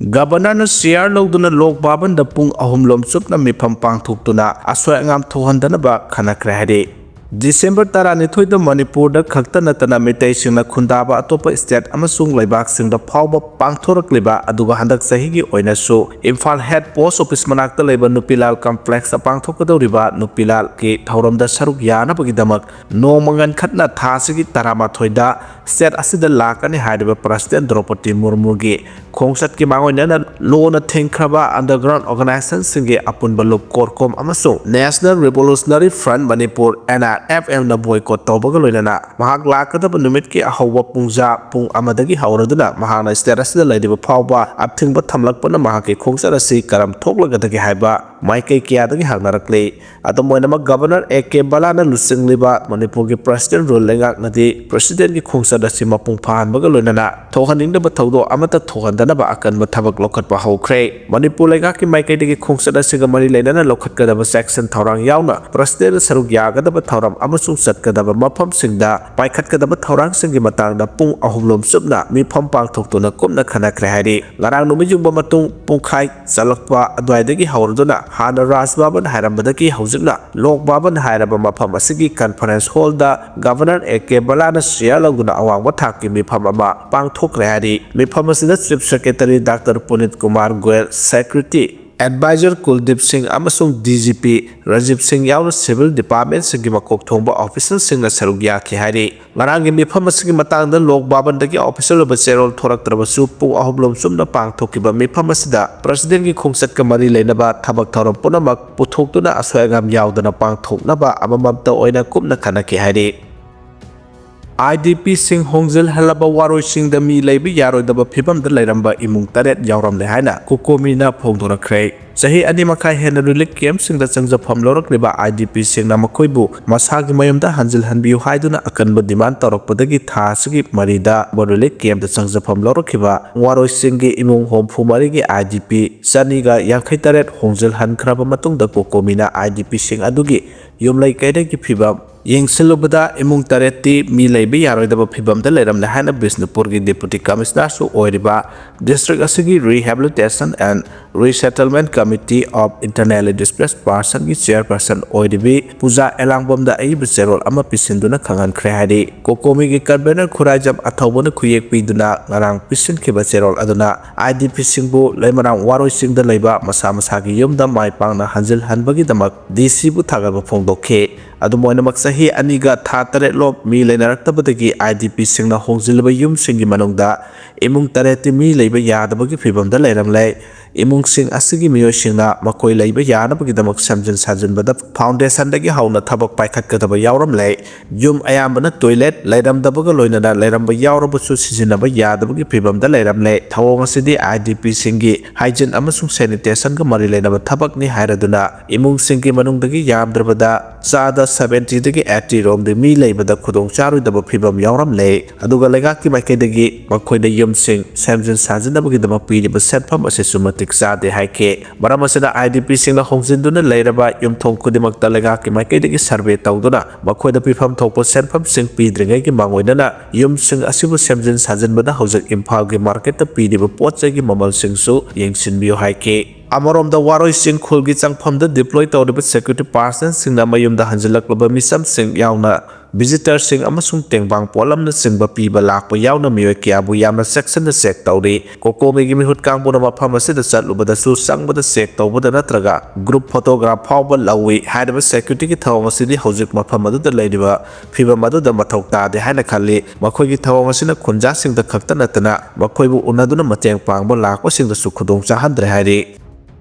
ꯒꯕꯔꯅꯔꯅ ꯆꯤꯌꯥꯔ ꯂꯧꯗꯨꯅ ꯂꯣꯛ ꯚꯕꯟꯗ ꯄꯨꯡ ꯑꯍꯨꯝ ꯂꯣꯝ ꯆꯨꯞꯅ ꯃꯤꯐꯝ ꯄꯥꯡꯊꯣꯛꯇꯨꯅ ꯑꯁꯣꯏ ꯑꯉꯥꯝ ꯊꯣꯛꯍꯟꯗꯅꯕ ꯈꯟꯅꯈ꯭ꯔꯦ ꯍꯥꯏꯔꯤ꯫ ꯗꯤꯁꯦꯝꯕꯔ ꯇꯔꯥꯅꯤꯊꯣꯏꯗ ꯃꯅꯤꯄꯨꯔꯗ ꯈꯛꯇ ꯅꯠꯇꯅ ꯃꯤꯇꯩꯁꯤꯡꯅ ꯈꯨꯟꯗꯥꯕ ꯑꯇꯣꯞꯄ ꯁ꯭ꯇꯦꯠ ꯑꯃꯁꯨꯡ ꯂꯩꯕꯥꯛꯁꯤꯡꯗ ꯐꯥꯎꯕ ꯄꯥꯡꯊꯣꯔꯛꯂꯤꯕ, ꯑꯗꯨꯒ ꯍꯟꯗꯛ ꯆꯍꯤꯒꯤ ꯑꯣꯏꯅꯁꯨ ꯏꯝꯐꯥꯜ ꯍꯦꯗ ꯄꯣꯁ ꯑꯣꯐꯤꯁ ꯃꯅꯥꯛꯇ ꯂꯩꯕ ꯅꯨꯄꯤꯂꯥꯜ ꯀꯝꯄ꯭ꯂꯦꯛꯁꯇ ꯄꯥꯡꯊꯣꯛꯀꯗꯧꯔꯤꯕ ꯅꯨꯄꯤꯂꯥꯜꯒꯤ ꯊꯧꯔꯝꯗ ꯁꯔꯨꯛ ꯌꯥꯅꯕꯒꯤꯗꯃꯛ ꯅꯣꯡꯃ ꯉꯟꯈꯠꯅ ꯊꯥ ꯑꯁꯤꯒꯤ ꯇꯔꯥꯃꯥꯊꯣꯏꯗ ꯁ꯭ꯇꯦꯠ ꯑꯁꯤꯗ ꯂꯥꯛꯀꯅꯤ ꯍꯥꯏꯔꯤꯕ ꯄ꯭ꯔꯁꯤꯗꯦꯟ ꯗ꯭ꯔꯧꯄꯗꯤ ꯃꯨꯔꯃꯨꯒꯤ ꯈꯣꯡꯆꯠꯀꯤ ꯃꯥꯡꯑꯣꯏꯅꯅ ꯂꯣꯅ ꯊꯤꯡꯈ꯭ꯔꯕ ꯑꯟꯗꯔꯒ꯭ꯔꯥꯎꯟ ꯑꯣꯔꯒꯅꯥꯏꯖꯦꯁꯟꯁꯤꯡꯒꯤ ꯑꯄꯨꯟꯕ ꯂꯨꯞ ꯀꯣꯔꯀꯣꯝ ꯑꯃꯁꯨꯡ national revolutionary front Manipur, NRFM, ꯅ ꯕꯣꯏꯀꯣꯠ ꯇꯧꯕꯒ ꯂꯣꯏꯅꯅ ꯃꯍꯥꯛ ꯂꯥꯛꯀꯗꯕ ꯅꯨꯃꯤꯠꯀꯤ ꯑꯍꯧꯕ ꯄꯨꯡꯖꯥ ꯄꯨꯡ ꯑꯃꯗꯒꯤ ꯍꯧꯔꯗꯨꯅ ꯃꯍꯥꯛꯅ ꯁ꯭ꯇꯦꯠ ꯑꯁꯤꯗ ꯂꯩꯔꯤꯕ ꯐꯥꯎꯕ ꯑꯊꯤꯡꯕ ꯊꯝꯂꯛꯄꯅ ꯃꯍꯥꯛꯀꯤ ꯈꯣꯡꯆꯠ ꯑꯁꯤ ꯀꯔꯝ ꯊꯣꯛꯂꯒꯗꯒꯦ ꯍꯥꯏꯕ ꯃꯥꯏꯀꯩ ꯀꯌꯥꯗꯒꯤ ꯍꯪꯅꯔꯛꯂꯤ꯫ ꯑꯗꯨꯝ ꯑꯣꯏꯅꯃꯛ, ꯒꯕꯔꯅꯔ A K ꯕꯂꯥꯅ ꯂꯨꯆꯤꯡꯂꯤꯕꯕ ꯃꯅꯤꯄꯨꯔꯒꯤ ꯄ꯭ꯔꯁꯤꯗꯦꯟ ꯔꯨꯜ ꯂꯩꯉꯥꯛꯅꯗꯤ ꯄ꯭ꯔꯁꯤꯗꯦꯟꯒꯤ ꯈꯣꯡꯆꯠ ꯑꯁꯤ ꯃꯄꯨꯡ ꯐꯥꯍꯟꯕꯒ ꯂꯣꯏꯅꯅ ꯊꯣꯛꯍꯟꯅꯤꯡꯗꯕ ꯊꯧꯗꯣꯛ ꯑꯃꯠꯇ ꯊꯣꯛꯍꯟꯗꯅꯕ ꯑꯀꯟꯕ ꯊꯕꯛ ꯂꯧꯈꯠꯄ ꯍꯧꯈ꯭ꯔꯦ꯫ ꯃꯅꯤꯄꯨꯔ ꯂꯩꯉꯥꯛꯀꯤ ꯃꯥꯏꯀꯩꯗꯒꯤ ꯈꯣꯡꯆꯠ ꯑꯁꯤꯒ ꯃꯔꯤ ꯂꯩꯅꯅ ꯂꯧꯈꯠꯀꯗꯕ ꯆꯦꯛꯁꯤꯟ ꯊꯧꯔꯥꯡ ꯌꯥꯎꯅ ꯄ꯭ꯔꯁꯤꯗꯦꯟꯅ ꯁꯔꯨꯛ ꯌꯥꯒꯗꯕ ꯊꯧꯔꯝ ꯑꯃꯁꯨꯡ ꯆꯠꯀꯗꯕ ꯃꯐꯝꯁꯤꯡꯗ ꯄꯥꯏꯈꯠꯀꯗꯕ ꯊꯧꯔꯥꯡꯁꯤꯡꯒꯤ ꯃꯇꯥꯡꯗ ꯄꯨꯡ ꯑꯍꯨꯝ ꯂꯣꯝ ꯆꯨꯞꯅ ꯃꯤꯐꯝ ꯄꯥꯡꯊꯣꯛꯇꯨꯅ ꯀꯨꯞꯅ ꯈꯟꯅꯈ꯭ꯔꯦ ꯍꯥꯏꯔꯤ꯫ ꯉꯔꯥꯡ ꯅꯨꯃꯤꯠ ꯌꯨꯡꯕ ꯃꯇꯨꯡ ꯄꯨꯡꯈꯥꯏ ꯆꯠꯂꯛꯄ ꯑꯗꯨꯋꯥꯏꯗꯒꯤ ꯍꯧꯔꯗꯨꯅ ꯍꯥꯟꯅ ꯔꯥꯖ ꯚꯕꯟ ꯍꯥꯏꯔꯝꯕꯗꯒꯤ ꯍꯧꯖꯤꯛꯅ ꯂꯣꯛ ꯚꯕꯟ ꯍꯥꯏꯔꯕ ꯃꯐꯝ ꯑꯁꯤꯒꯤ ꯀꯟꯐꯔꯦꯟꯁ ꯍꯣꯜꯗ ꯒꯕꯔꯅꯔ A K ꯕꯂꯥꯅ ꯆꯤꯌꯥꯔ ꯂꯧꯗꯨꯅ ꯑꯋꯥꯡꯕ ꯊꯥꯛꯀꯤ ꯃꯤꯐꯝ ꯑꯃ ꯄꯥꯡꯊꯣꯛꯈ꯭ꯔꯦ ꯍꯥꯏꯔꯤ꯫ ꯃꯤꯐꯝ ꯑꯁꯤꯗ chief secretary doctor Punit Kumar Goyal, security adviser Kuldip Singh ꯑꯃꯁꯨꯡ D G P ꯔꯥꯖꯤꯕ ꯁꯤꯡ ꯌꯥꯎꯅ ꯁꯤꯚꯤꯜ ꯗꯤꯄꯥꯔꯠꯃꯦꯟꯁꯤꯡꯒꯤ ꯃꯀꯣꯛ ꯊꯣꯡꯕ ꯑꯣꯐꯤꯁꯔꯁꯤꯡꯅ ꯁꯔꯨꯛ ꯌꯥꯈꯤ ꯍꯥꯏꯔꯤ꯫ ꯉꯔꯥꯡꯒꯤ ꯃꯤꯐꯝ ꯑꯁꯤꯒꯤ ꯃꯇꯥꯡꯗ ꯂꯣꯛ ꯚꯕꯟꯗꯒꯤ ꯑꯣꯐꯤꯁꯤꯌꯦꯜ ꯑꯣꯏꯕ ꯆꯦꯔꯣꯜ ꯊꯣꯔꯛꯇ꯭ꯔꯕꯁꯨ, ꯄꯨꯡ ꯑꯍꯨꯝ ꯂꯣꯝ ꯆꯨꯞꯅ ꯄꯥꯡꯊꯣꯛꯈꯤꯕ ꯃꯤꯐꯝ ꯑꯁꯤꯗ ꯄ꯭ꯔꯁꯤꯗꯦꯟꯒꯤ ꯈꯣꯡꯆꯠꯀ ꯃꯔꯤ ꯂꯩꯅꯕ ꯊꯕꯛ ꯊꯧꯔꯝ ꯄꯨꯝꯅꯃꯛ ꯄꯨꯊꯣꯛꯇꯨꯅ ꯑꯁꯣꯏ ꯑꯉꯥꯝ ꯌꯥꯎꯗꯅ ꯄꯥꯡꯊꯣꯛꯅꯕ ꯑꯃꯃꯝꯇ ꯑꯣꯏꯅ ꯀꯨꯞꯅ ꯈꯟꯅꯈꯤ ꯍꯥꯏꯔꯤ꯫ IDPꯁꯤꯡ ꯍꯣꯡꯖꯤꯜꯍꯜꯂꯕ ꯋꯥꯔꯣꯏꯁꯤꯡꯗ ꯃꯤ ꯂꯩꯕ ꯌꯥꯔꯣꯏꯗꯕ ꯐꯤꯚꯝꯗ ꯂꯩꯔꯝꯕ ꯏꯃꯨꯡ ꯇꯔꯦꯠ ꯌꯥꯎꯔꯝꯂꯦ ꯍꯥꯏꯅ ꯀꯣꯀꯣꯃꯤꯅ ꯐꯣꯡꯗꯣꯔꯛꯈ꯭ꯔꯦ꯫ ꯆꯍꯤ ꯑꯅꯤ ꯃꯈꯥꯏ ꯍꯦꯟꯅ ꯔꯤꯂꯤꯐ ꯀꯦꯝꯞꯁꯤꯡꯗ ꯆꯪꯖꯐꯝ ꯂꯧꯔꯛꯂꯤꯕ IDPꯁꯤꯡꯅ ꯃꯈꯣꯏꯕꯨ ꯃꯁꯥꯒꯤ ꯃꯌꯨꯝꯗ ꯍꯟꯖꯤꯜꯍꯟꯕꯤꯌꯨ ꯍꯥꯏꯗꯨꯅ ꯑꯀꯟꯕ ꯗꯤꯃꯥꯟ ꯇꯧꯔꯛꯄꯗꯒꯤ ꯊꯥ ꯑꯁꯤꯒꯤ ꯃꯔꯤꯗ ꯔꯤꯂꯤꯐ ꯀꯦꯝꯞꯇ ꯆꯪꯖꯐꯝ ꯂꯧꯔꯛꯈꯤꯕ ꯋꯥꯔꯣꯏꯁꯤꯡꯒꯤ ꯏꯃꯨꯡ ꯍꯨꯝꯐꯨ ꯃꯔꯤꯒꯤ IDP ꯆꯅꯤꯒ ꯌꯥꯡꯈꯩ ꯇꯔꯦꯠ ꯍꯣꯡꯖꯤꯜꯍꯟꯈ꯭ꯔꯕ ꯃꯇꯨꯡꯗ ꯀꯣꯀꯣꯃꯤꯅ IDPꯁꯤꯡ ꯑꯗꯨꯒꯤ ꯌꯨꯝꯂꯩ ꯀꯩꯔꯩꯒꯤ ꯐꯤꯕꯝ, ꯌꯦꯡꯁꯤꯜꯂꯨꯕꯗ ꯏꯃꯨꯡ ꯇꯔꯦꯠꯇꯤ ꯃꯤ ꯂꯩꯕ ꯌꯥꯔꯣꯏꯗꯕ ꯐꯤꯕꯝꯗ ꯂꯩꯔꯝꯂꯦ ꯍꯥꯏꯅ ꯕꯤꯁꯅꯨꯄꯨꯔꯒꯤ Deputy Commissionerꯁꯨ ꯑꯣꯏꯔꯤꯕ District ꯑꯁꯤꯒꯤ Rehabilitation and Resettlement Committee of Internally Displaced Personꯒꯤ Chairperson ꯑꯣꯏꯔꯤꯕꯤ ꯄꯨꯖꯥ ꯑꯦꯂꯥꯡꯕꯝꯗ ꯑꯏꯕ ꯆꯦꯔꯣꯜ ꯑꯃ ꯄꯤꯁꯤꯟꯗꯨꯅ ꯈꯪꯍꯟꯈ꯭ꯔꯦ ꯍꯥꯏꯔꯤ꯫ ꯀꯣꯀꯣꯃꯤꯒꯤ Convener ꯈꯨꯔꯥꯏꯖꯝ ꯑꯊꯧꯕꯅ ꯈꯨꯌꯦꯛ ꯄꯤꯗꯨꯅ ꯉꯔꯥꯡ ꯄꯤꯁꯤꯟꯈꯤꯕ ꯆꯦꯔꯣꯜ ꯑꯗꯨꯅ IDPꯁꯤꯡꯕꯨ ꯂꯩꯃꯔꯥꯝ ꯋꯥꯔꯣꯏ ꯆꯤꯡꯗ ꯂꯩꯕ ꯃꯁꯥ ꯃꯁꯥꯒꯤ ꯌꯨꯝꯗ ꯃꯥꯏ ꯄꯥꯛꯅ ꯍꯟꯖꯤꯜꯍꯟꯕꯒꯤꯗꯃꯛ DCꯕꯨ ꯊꯥꯒꯠꯄ ꯐꯣꯡꯗꯣꯛꯈꯤ꯫ ꯑꯗꯨꯝ ꯑꯣꯏꯅꯃꯛ, ꯆꯍꯤ ꯑꯅꯤꯒ ꯊꯥ ꯇꯔꯦꯠꯂꯣꯝ ꯃꯤ ꯂꯩꯅꯔꯛꯇꯕꯗꯒꯤ IDPꯁꯤꯡꯅ ꯍꯣꯡꯖꯤꯜꯂꯕ ꯌꯨꯝꯁꯤꯡꯒꯤ ꯃꯅꯨꯡꯗ ꯏꯃꯨꯡ ꯇꯔꯦꯠꯇꯤ ꯃꯤ ꯂꯩꯕ ꯌꯥꯗꯕꯒꯤ ꯐꯤꯕꯝꯗ ꯂꯩꯔꯝꯂꯦ꯫ ꯏꯃꯨꯡꯁꯤꯡ ꯑꯁꯤꯒꯤ ꯃꯤꯑꯣꯏꯁꯤꯡꯅ ꯃꯈꯣꯏ ꯂꯩꯕ ꯌꯥꯅꯕꯒꯤꯗꯃꯛ ꯁꯦꯝꯖꯤꯟ ꯁꯥꯖꯤꯟꯕꯗ foundationꯗꯒꯤ ꯍꯧꯅ ꯊꯕꯛ ꯄꯥꯏꯈꯠꯀꯗꯕ ꯌꯥꯎꯔꯝꯂꯦ꯫ ꯌꯨꯝ ꯑꯌꯥꯝꯕꯅ toilet ꯂꯩꯔꯝꯗꯕꯒ ꯂꯣꯏꯅꯅ ꯂꯩꯔꯝꯕ ꯌꯥꯎꯔꯕꯁꯨ ꯁꯤꯖꯤꯟꯅꯕ ꯌꯥꯗꯕꯒꯤ ꯐꯤꯕꯝꯗ ꯂꯩꯔꯝꯂꯦ꯫ ꯊꯧꯑꯣꯡ ꯑꯁꯤꯗꯤ IDPꯁꯤꯡꯒꯤ hygiene ꯑꯃꯁꯨꯡ sanitationꯒ ꯃꯔꯤ ꯂꯩꯅꯕ ꯊꯕꯛꯅꯤ ꯍꯥꯏꯔꯗꯨꯅ ꯏꯃꯨꯡꯁꯤꯡꯒꯤ ꯃꯅꯨꯡꯗꯒꯤ ꯌꯥꯝꯗ꯭ꯔꯕꯗ ꯆꯥꯗ seventyꯗꯒꯤ eightyꯔꯣꯝꯗꯤ ꯃꯤ ꯂꯩꯕꯗ ꯈꯨꯗꯣꯡ ꯆꯥꯔꯣꯏꯗꯕ ꯐꯤꯕꯝ ꯌꯥꯎꯔꯝꯂꯦ꯫ ꯑꯗꯨꯒ ꯂꯩꯉꯥꯛꯀꯤ ꯃꯥꯏꯀꯩꯗꯒꯤ ꯃꯈꯣꯏꯗ ꯌꯨꯝꯁꯤꯡ ꯁꯦꯝꯖꯤꯟ ꯁꯥꯖꯤꯟꯅꯕꯒꯤꯗꯃꯛ ꯄꯤꯔꯤꯕ ꯁꯦꯟꯐꯝ ꯑꯁꯤꯁꯨ ꯃꯇꯤꯛ ꯆꯥꯗꯦ ꯍꯥꯏꯈꯤ꯫ ꯃꯔꯝ ꯑꯁꯤꯅ, IDPꯁꯤꯡꯅ ꯍꯣꯡꯖꯤꯟꯗꯨꯅ ꯂꯩꯔꯕ ꯌꯨꯝꯊꯣꯡ ꯈꯨꯗꯤꯡꯃꯛꯇ ꯂꯩꯉꯥꯛꯀꯤ ꯃꯥꯏꯀꯩꯗꯒꯤ survey ꯇꯧꯗꯨꯅ ꯃꯈꯣꯏꯗ ꯄꯤꯐꯝ ꯊꯣꯛꯄ ꯁꯦꯟꯐꯝꯁꯤꯡ ꯄꯤꯗ꯭ꯔꯤꯉꯩꯒꯤ ꯃꯥꯡꯑꯣꯏꯅꯅ ꯌꯨꯝꯁꯤꯡ ꯑꯁꯤꯕꯨ ꯁꯦꯝꯖꯤꯟ ꯁꯥꯖꯤꯟꯕꯗ ꯍꯧꯖꯤꯛ ꯏꯝꯐꯥꯜꯒꯤ marketꯇ ꯄꯤꯔꯤꯕ ꯄꯣꯠ ꯆꯩꯒꯤ ꯃꯃꯜꯁꯤꯡꯁꯨ ꯌꯦꯡꯁꯤꯟꯕꯤꯌꯨ ꯍꯥꯏꯈꯤ꯫ ꯑꯃꯔꯣꯝꯗ, ꯋꯥꯔꯣꯏ ꯆꯤꯡ ꯈꯨꯜꯒꯤ ꯆꯪꯐꯝꯗ deploy ꯇꯧꯔꯤꯕ security personnelꯁꯤꯡꯅ ꯃꯌꯨꯝꯗ ꯍꯟꯖꯤꯜꯂꯛꯂꯕ ꯃꯤꯆꯝꯁꯤꯡ ꯌꯥꯎꯅ visitorꯁꯤꯡ ꯑꯃꯁꯨꯡ ꯇꯦꯡꯕꯥꯡ ꯄꯣꯠꯂꯝꯅꯆꯤꯡꯕ ꯄꯤꯕ ꯂꯥꯛꯄ ꯌꯥꯎꯅ ꯃꯤꯑꯣꯏ ꯀꯌꯥꯕꯨ ꯌꯥꯝꯅ ꯆꯦꯛꯁꯤꯟꯅ check ꯇꯧꯔꯤ꯫ ꯀꯣꯀꯣꯃꯤꯒꯤ ꯃꯤꯍꯨꯠ ꯀꯥꯡꯕꯨꯅ ꯃꯐꯝ ꯑꯁꯤꯗ ꯆꯠꯂꯨꯕꯗꯁꯨ ꯆꯪꯕꯗ check ꯇꯧꯕꯗ ꯅꯠꯇ꯭ꯔꯒ group photograph ꯐꯥꯎꯕ ꯂꯧꯏ꯫ ꯍꯥꯏꯔꯤꯕ securityꯒꯤ ꯊꯧꯑꯣꯡ ꯑꯁꯤꯗꯤ ꯍꯧꯖꯤꯛ ꯃꯐꯝ ꯑꯗꯨꯗ ꯂꯩꯔꯤꯕ ꯐꯤꯕꯝ ꯑꯗꯨꯗ ꯃꯊꯧ ꯇꯥꯗꯦ ꯍꯥꯏꯅ ꯈꯜꯂꯤ꯫ ꯃꯈꯣꯏꯒꯤ ꯊꯧꯑꯣꯡ ꯑꯁꯤꯅ ꯈꯨꯟꯖꯥꯁꯤꯡꯗ ꯈꯛꯇ ꯅꯠꯇꯅ ꯃꯈꯣꯏꯕꯨ ꯎꯅꯗꯨꯅ ꯃꯇꯦꯡ ꯄꯥꯡꯕ ꯂꯥꯛꯄꯁꯤꯡꯗꯁꯨ ꯈꯨꯗꯣꯡ ꯆꯥꯍꯟꯗ꯭ꯔꯦ ꯍꯥꯏꯔꯤ꯫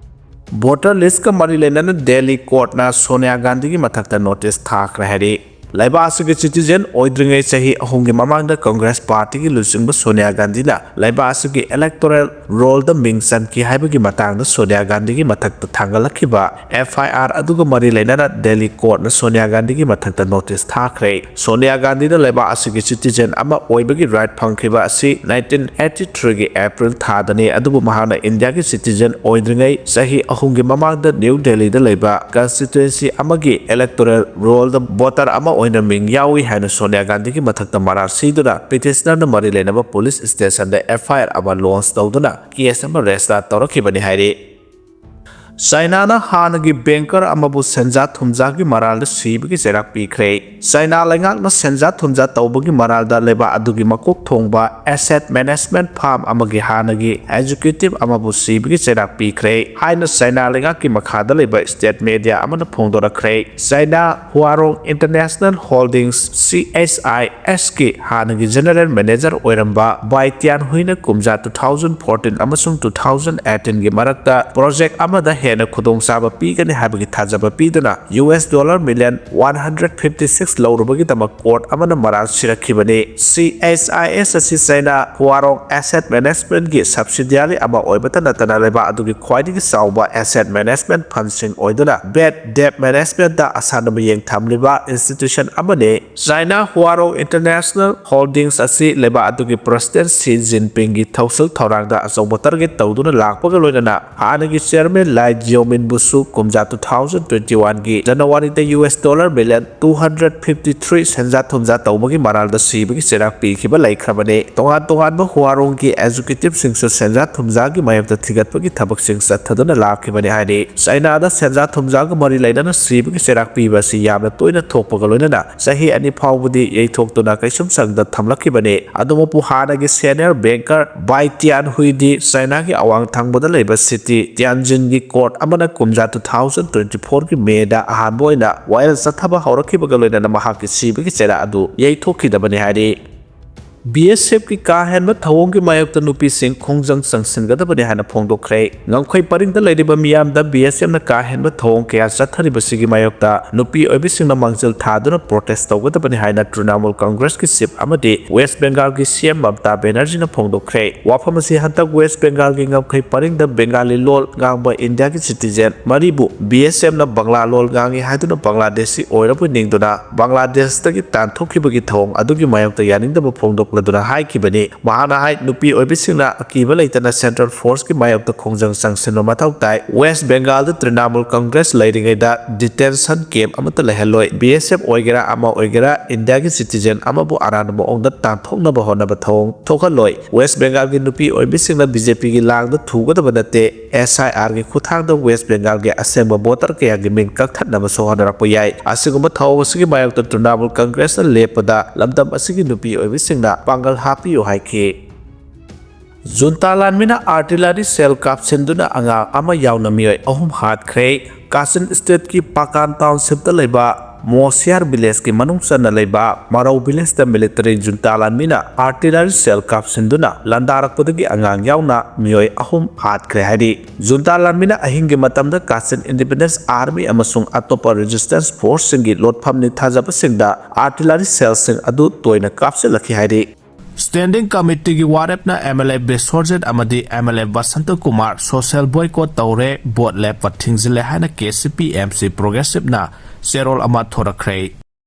Voter listꯀ ꯃꯔꯤ ꯂꯩꯅꯅ Delhi courtꯅ ꯁꯣꯅꯤꯌꯥ ꯒꯥꯟꯙꯤꯒꯤ ꯃꯊꯛꯇ notice ꯊꯥꯈ꯭ꯔꯦ ꯍꯥꯏꯔꯤ꯫ ꯂꯩꯕꯥꯛ ꯑꯁꯤꯒꯤ citizen ꯑꯣꯏꯗ꯭ꯔꯤꯉꯩ ꯆꯍꯤ ꯑꯍꯨꯝꯒꯤ ꯃꯃꯥꯡꯗ Congress partyꯒꯤ ꯂꯨꯆꯤꯡꯕ ꯁꯣꯅꯤꯌꯥ ꯒꯥꯟꯙꯤꯅ ꯂꯩꯕꯥꯛ ꯑꯁꯤꯒꯤ electoral rollꯗ ꯃꯤꯡ ꯆꯟꯈꯤ ꯍꯥꯏꯕꯒꯤ ꯃꯇꯥꯡꯗ ꯁꯣꯅꯤꯌꯥ ꯒꯥꯟꯙꯤꯒꯤ ꯃꯊꯛꯇ ꯊꯥꯡꯒꯠꯂꯛꯈꯤꯕ FIR ꯑꯗꯨꯒ ꯃꯔꯤ ꯂꯩꯅꯅ Delhi courtꯅ ꯁꯣꯅꯤꯌꯥ ꯒꯥꯟꯙꯤꯒꯤ ꯃꯊꯛꯇ notice ꯊꯥꯈ꯭ꯔꯦ꯫ ꯁꯣꯅꯤꯌꯥ ꯒꯥꯟꯙꯤꯅ ꯂꯩꯕꯥꯛ ꯑꯁꯤꯒꯤ citizen ꯑꯃ ꯑꯣꯏꯕꯒꯤ right ꯐꯪꯈꯤꯕ ꯑꯁꯤ nineteen eighty threeꯒꯤ April ꯊꯥꯗꯅꯤ, ꯑꯗꯨꯕꯨ ꯃꯍꯥꯛꯅ ꯏꯟꯗꯤꯌꯥꯒꯤ citizen ꯑꯣꯏꯗ꯭ꯔꯤꯉꯩ ꯆꯍꯤ ꯑꯍꯨꯝꯒꯤ ꯃꯃꯥꯡꯗ New Delhiꯗ ꯂꯩꯕ constituency ꯑꯃꯒꯤ electoral rollꯗ voter ꯑꯃ ꯑꯣꯏꯅ ꯃꯤꯡ ꯌꯥꯎꯏ ꯍꯥꯏꯅ ꯁꯣꯅꯤꯌꯥ ꯒꯥꯟꯙꯤꯒꯤ ꯃꯊꯛꯇ ꯃꯔꯥꯜ ꯁꯤꯗꯨꯅ petitionerꯅ ꯃꯔꯤ ꯂꯩꯅꯕ police stationꯗ F I R ꯑꯃ launch ꯇꯧꯗꯨꯅ case ꯑꯃ register ꯇꯧꯔꯛꯈꯤꯕꯅꯤ ꯍꯥꯏꯔꯤ꯫ ꯆꯥꯏꯅꯥꯅ ꯍꯥꯟꯅꯒꯤ banker ꯑꯃꯕꯨ ꯁꯦꯟꯖꯥ ꯊꯨꯝꯖꯥꯒꯤ ꯃꯔꯥꯜꯗ ꯁꯤꯕꯒꯤ ꯆꯩꯔꯥꯛ ꯄꯤꯈ꯭ꯔꯦ꯫ ꯆꯥꯏꯅꯥ ꯂꯩꯉꯥꯛꯅ ꯁꯦꯟꯖꯥ ꯊꯨꯝꯖꯥ ꯇꯧꯕꯒꯤ ꯃꯔꯥꯜꯗ ꯂꯩꯕꯥꯛ ꯑꯗꯨꯒꯤ ꯃꯀꯣꯛ ꯊꯣꯡꯕ asset management firm ꯑꯃꯒꯤ ꯍꯥꯟꯅꯒꯤ executive ꯑꯃꯕꯨ ꯁꯤꯕꯒꯤ ꯆꯩꯔꯥꯛ ꯄꯤꯈ꯭ꯔꯦ ꯍꯥꯏꯅ ꯆꯥꯏꯅꯥ ꯂꯩꯉꯥꯛꯀꯤ ꯃꯈꯥꯗ ꯂꯩꯕ state media ꯑꯃꯅ ꯐꯣꯡꯗꯣꯔꯛꯈ꯭ꯔꯦ꯫ China Huarong International Holdings, C H I S ꯀꯤ ꯍꯥꯟꯅꯒꯤ general manager ꯑꯣꯏꯔꯝꯕ ꯕꯥꯏ ꯇꯤꯌꯥꯟ ꯍꯨꯏꯅ ꯀꯨꯝꯖꯥ two thousand fourteen ꯑꯃꯁꯨꯡ two thousand eighteenꯒꯤ ꯃꯔꯛꯇ project ꯑꯃꯗ ꯍꯦꯟꯅ ꯈꯨꯗꯣꯡꯆꯥꯕ ꯄꯤꯒꯅꯤ ꯍꯥꯏꯕꯒꯤ ꯊꯥꯖꯕ ꯄꯤꯗꯨꯅ U S dollar million one hundred fifty six ꯂꯧꯔꯨꯕꯒꯤꯗꯃꯛ court ꯑꯃꯅ ꯃꯔꯥꯜ ꯁꯤꯔꯛꯈꯤꯕꯅꯤ꯫ C H I S ꯑꯁꯤ ꯆꯥꯏꯅꯥ ꯍꯨꯋꯥꯔꯣꯡ Asset Managementꯀꯤ subsidiary ꯑꯃ ꯑꯣꯏꯕꯇ ꯅꯠꯇꯅ ꯂꯩꯕꯥꯛ ꯑꯗꯨꯒꯤ ꯈ꯭ꯋꯥꯏꯗꯒꯤ ꯆꯥꯎꯕ asset management fundꯁꯤꯡ ꯑꯣꯏꯗꯨꯅ bad debt managementꯇ ꯑꯁꯥꯟꯅ ꯃꯤꯠꯌꯦꯡ ꯊꯝꯂꯤꯕ institution ꯑꯃꯅꯤ꯫ ꯆꯥꯏꯅꯥ ꯍꯨꯋꯥꯔꯣꯡ International Holdings ꯑꯁꯤ ꯂꯩꯕꯥꯛ ꯑꯗꯨꯒꯤ President Xi Jinpingꯒꯤ ꯊꯧꯁꯤꯜ ꯊꯧꯔꯥꯡꯗ ꯑꯆꯧꯕ target ꯇꯧꯗꯨꯅ ꯂꯥꯛꯄꯒ ꯂꯣꯏꯅꯅ ꯍꯥꯟꯅꯒꯤ chairman Lai Xiaominꯕꯨꯁꯨ ꯀꯨꯝꯖꯥ two thousand twenty oneꯒꯤ Januaryꯗ U S dollar million two hundred fifty three ꯁꯦꯟꯖꯥ ꯊꯨꯝꯖꯥ ꯇꯧꯕꯒꯤ ꯃꯔꯥꯜꯗ ꯁꯤꯕꯒꯤ ꯆꯩꯔꯥꯛ ꯄꯤꯈꯤꯕ ꯂꯩꯈ꯭ꯔꯕꯅꯤ꯫ ꯇꯣꯉꯥꯟ ꯇꯣꯉꯥꯟꯕ ꯍꯨꯋꯥꯔꯣꯡꯒꯤ executiveꯁꯤꯡꯁꯨ ꯁꯦꯟꯖꯥ ꯊꯨꯝꯖꯥꯒꯤ ꯃꯥꯌꯣꯛꯇ ꯊꯤꯒꯠꯄꯒꯤ ꯊꯕꯛꯁꯤꯡ ꯆꯠꯊꯗꯨꯅ ꯂꯥꯛꯈꯤꯕꯅꯤ ꯍꯥꯏꯔꯤ꯫ ꯆꯥꯏꯅꯥꯗ ꯁꯦꯟꯖꯥ ꯊꯨꯝꯖꯥꯒ ꯃꯔꯤ ꯂꯩꯅꯅ ꯁꯤꯕꯒꯤ ꯆꯩꯔꯥꯛ ꯄꯤꯕ ꯑꯁꯤ ꯌꯥꯝꯅ ꯇꯣꯏꯅ ꯊꯣꯛꯄꯒ ꯂꯣꯏꯅꯅ ꯆꯍꯤ ꯑꯅꯤ ꯐꯥꯎꯕꯗꯤ ꯌꯩꯊꯣꯛꯇꯨꯅ ꯀꯩꯁꯨꯝꯁꯪꯗ ꯊꯝꯂꯛꯈꯤꯕꯅꯤ꯫ ꯑꯗꯨꯃꯛꯄꯨ ꯍꯥꯟꯅꯒꯤ senior banker ꯕꯥꯏ ꯇꯤꯌꯥꯟ ꯍꯨꯏꯗꯤ ꯆꯥꯏꯅꯥꯒꯤ ꯑꯋꯥꯡ ꯊꯪꯕꯗ ꯂꯩꯕ city ꯇꯤꯌꯥꯟꯖꯤꯟꯒꯤ court ꯑꯃꯅ ꯀꯨꯝꯖꯥ two thousand twenty fourꯒꯤ Mayꯗ ꯑꯍꯥꯟꯕ ꯑꯣꯏꯅ ꯋꯥꯌꯦꯜ ꯆꯠꯊꯕ ꯍꯧꯔꯛꯈꯤꯕꯒ ꯂꯣꯏꯅꯅ ꯃꯍꯥꯛꯀꯤ ꯁꯤꯕꯒꯤ ꯆꯩꯔꯥꯛ ꯑꯗꯨ ꯌꯩꯊꯣꯛꯈꯤꯗꯕꯅꯤ ꯍꯥꯏꯔꯤ꯫ B S Fꯀꯤ ꯀꯥ ꯍꯦꯟꯕ ꯊꯧꯑꯣꯡꯒꯤ ꯃꯥꯌꯣꯛꯇ ꯅꯨꯄꯤꯁꯤꯡ ꯈꯣꯡꯖꯪ ꯆꯪꯁꯤꯟꯒꯗꯕꯅꯤ ꯍꯥꯏꯅ ꯐꯣꯡꯗꯣꯛꯈ꯭ꯔꯦ꯫ ꯉꯝꯈꯩ ꯄꯔꯤꯡꯗ ꯂꯩꯔꯤꯕ ꯃꯤꯌꯥꯝꯗ B S Fꯅ ꯀꯥ ꯍꯦꯟꯕ ꯊꯧꯑꯣꯡ ꯀꯌꯥ ꯆꯠꯊꯔꯤꯕꯁꯤꯒꯤ ꯃꯥꯌꯣꯛꯇ ꯅꯨꯄꯤ ꯑꯣꯏꯕꯤꯁꯤꯡꯅ ꯃꯥꯡꯖꯤꯜ ꯊꯥꯗꯨꯅ protest ꯇꯧꯒꯗꯕꯅꯤ ꯍꯥꯏꯅ Trinamool Congressꯀꯤ chief ꯑꯃꯗꯤ West Bengalꯒꯤ C M Mamata Banerjeeꯅ ꯐꯣꯡꯗꯣꯛꯈ꯭ꯔꯦ꯫ ꯋꯥꯐꯝ ꯑꯁꯤ ꯍꯟꯗꯛ West Bengalꯒꯤ ꯉꯝꯈꯩ ꯄꯔꯤꯡꯗ Bengali ꯂꯣꯜ ꯉꯥꯡꯕ Indiaꯒꯤ citizen ꯃꯔꯤꯕꯨ B S Fꯅ ꯕꯪꯂꯥ ꯂꯣꯜ ꯉꯥꯡꯏ ꯍꯥꯏꯗꯨꯅ ꯕꯪꯂꯥꯗꯦꯁꯤ ꯑꯣꯏꯔꯕꯣꯏ ꯅꯤꯡꯗꯨꯅ ꯕꯪꯂꯥꯗꯦꯁꯇꯒꯤ ꯇꯥꯟꯊꯣꯛꯈꯤꯕꯒꯤ ꯊꯧꯑꯣꯡ ꯑꯗꯨꯒꯤ ꯃꯥꯌꯣꯛꯇ ꯌꯥꯅꯤꯡꯗꯕ ꯐꯣꯡꯗꯣꯛꯄ ꯑꯗꯨꯅ ꯍꯥꯏꯈꯤꯕꯅꯤ꯫ ꯃꯍꯥꯛꯅ ꯍꯥꯏ, ꯅꯨꯄꯤ ꯑꯣꯏꯕꯤꯁꯤꯡꯅ ꯑꯀꯤꯕ ꯂꯩꯇꯅ ꯁꯦꯟꯇ꯭ꯔꯦꯜ ꯐꯣꯔꯁꯀꯤ ꯃꯥꯌꯣꯛꯇ ꯈꯣꯡꯖꯪ ꯆꯪꯁꯤꯟꯕ ꯃꯊꯧ ꯇꯥꯏ꯫ ꯋꯦꯁ ꯕꯦꯡꯒꯥꯜꯗ ꯇ꯭ꯔꯤꯅꯥꯃꯨꯜ ꯀꯪꯒ꯭ꯔꯦꯁ ꯂꯩꯔꯤꯉꯩꯗ ꯗꯤꯇꯦꯟꯁꯟ ꯀꯦꯝꯞ ꯑꯃꯠꯇ ꯂꯩꯍꯜꯂꯣꯏ꯫ ꯕꯤ ꯑꯦꯁ ꯑꯦꯐ ꯑꯣꯏꯒꯦꯔꯥ, ꯑꯃ ꯑꯣꯏꯒꯦꯔꯥ, ꯏꯟꯗꯤꯌꯥꯒꯤ ꯁꯤꯇꯤꯖꯦꯟ ꯑꯃꯕꯨ ꯑꯔꯥꯟꯕ ꯃꯑꯣꯡꯗ ꯇꯥꯟꯊꯣꯛꯅꯕ ꯍꯣꯠꯅꯕ ꯊꯧꯑꯣꯡ ꯊꯣꯛꯍꯜꯂꯣꯏ꯫ ꯋꯦꯁ ꯕꯦꯡꯒꯥꯜꯒꯤ ꯅꯨꯄꯤ ꯑꯣꯏꯕꯤꯁꯤꯡꯅ ꯕꯤ ꯖꯦ ꯄꯤꯒꯤ ꯂꯥꯡꯗ ꯊꯨꯒꯗꯕ ꯅꯠꯇꯦ꯫ ꯑꯦꯁ ꯑꯥꯏ ꯑꯥꯔꯒꯤ ꯈꯨꯠꯊꯥꯡꯗ ꯋꯦꯁ ꯕꯦꯡꯒꯥꯜꯒꯤ ꯑꯁꯦꯡꯕ ꯚꯣꯇꯔ ꯀꯌꯥꯒꯤ ꯃꯤꯡ ꯀꯛꯊꯠꯅꯕꯁꯨ ꯍꯣꯠꯅꯔꯛꯄ ꯌꯥꯏ꯫ ꯑꯁꯤꯒꯨꯝꯕ ꯊꯧꯑꯣꯡ ꯑꯁꯤꯒꯤ ꯃꯥꯌꯣꯛꯇ ꯇ꯭ꯔꯤꯅꯥꯃꯨꯜ ꯀꯪꯒ꯭ꯔꯦꯁꯅ ꯂꯦꯞꯄꯗ ꯂꯝꯗꯝ ꯑꯁꯤꯒꯤ ꯅꯨꯄꯤ ꯑꯣꯏꯕꯤꯁꯤꯡꯅ ꯄꯥꯡꯒꯜ ꯍꯥꯞꯄꯤꯌꯨ ꯍꯥꯏꯈꯤ꯫ ꯖꯨꯟꯇꯥ ꯂꯥꯟꯃꯤꯅ ꯑꯥꯔꯇꯤꯂꯔꯤ ꯁꯦꯜ ꯀꯥꯞꯁꯤꯟꯗꯨꯅ ꯑꯉꯥꯡ ꯑꯃ ꯌꯥꯎꯅ ꯃꯤꯑꯣꯏ ꯑꯍꯨꯝ ꯍꯥꯠꯈ꯭ꯔꯦ꯫ ꯀꯥꯆꯤꯟ ꯁ꯭ꯇꯦꯠꯀꯤ ꯄꯥꯀꯥꯟ ꯇꯥꯎꯟꯁꯤꯞꯇ ꯂꯩꯕ ꯃꯣꯁꯤꯌꯥꯔ ꯚꯤꯂꯦꯖꯀꯤ ꯃꯅꯨꯡ ꯆꯟꯅ ꯂꯩꯕ ꯃꯔꯧ ꯚꯤꯂꯦꯖꯇ ꯃꯤꯂꯤꯇꯔꯤ ꯖꯨꯟꯇꯥ ꯂꯥꯟꯃꯤꯅ ꯑꯥꯔꯇꯤꯂꯔꯤ ꯁꯦꯜ ꯀꯥꯞꯁꯤꯟꯗꯨꯅ ꯂꯥꯟꯗꯥꯔꯛꯄꯗꯒꯤ ꯑꯉꯥꯡ ꯌꯥꯎꯅ ꯃꯤꯑꯣꯏ ꯑꯍꯨꯝ ꯍꯥꯠꯈ꯭ꯔꯦ ꯍꯥꯏꯔꯤ꯫ ꯖꯨꯟꯇꯥ ꯂꯥꯟꯃꯤꯅ ꯑꯍꯤꯡꯒꯤ ꯃꯇꯝꯗ ꯀꯥꯆꯤꯟ ꯏꯟꯗꯤꯄꯦꯟꯗꯦꯟꯁ ꯑꯥꯔꯃꯤ ꯑꯃꯁꯨꯡ ꯑꯇꯣꯞꯄ ꯔꯦꯖꯤꯁꯇꯦꯟꯁ ꯐꯣꯔꯁꯁꯤꯡꯒꯤ ꯂꯣꯠꯐꯝꯅꯤ ꯊꯥꯖꯕꯁꯤꯡꯗ ꯑꯥꯔꯇꯤꯂꯔꯤ ꯁꯦꯜꯁꯤꯡ ꯑꯗꯨ ꯇꯣꯏꯅ ꯀꯥꯞꯁꯤꯜꯂꯛꯈꯤ ꯍꯥꯏꯔꯤ꯫ ꯁ꯭ꯇꯦꯟꯗꯤꯡ ꯀꯃꯤꯇꯤꯒꯤ ꯋꯥꯔꯦꯞꯅ ꯑꯦꯝ ꯑꯦꯜ ꯑꯦ ꯕꯤꯁ꯭ꯋꯔꯖꯤꯠ ꯑꯃꯗꯤ M L A Basanta Kumar social boycott ꯇꯧꯔꯦ, ꯚꯣꯠ ꯂꯦꯞꯄ ꯊꯤꯡꯖꯤꯜꯂꯦ ꯍꯥꯏꯅ K C P M C ꯄ꯭ꯔꯣꯒ꯭ꯔꯦꯁꯤꯞꯅ ꯆꯦꯔꯣꯜ ꯑꯃ ꯊꯣꯔꯛꯈ꯭ꯔꯦ꯫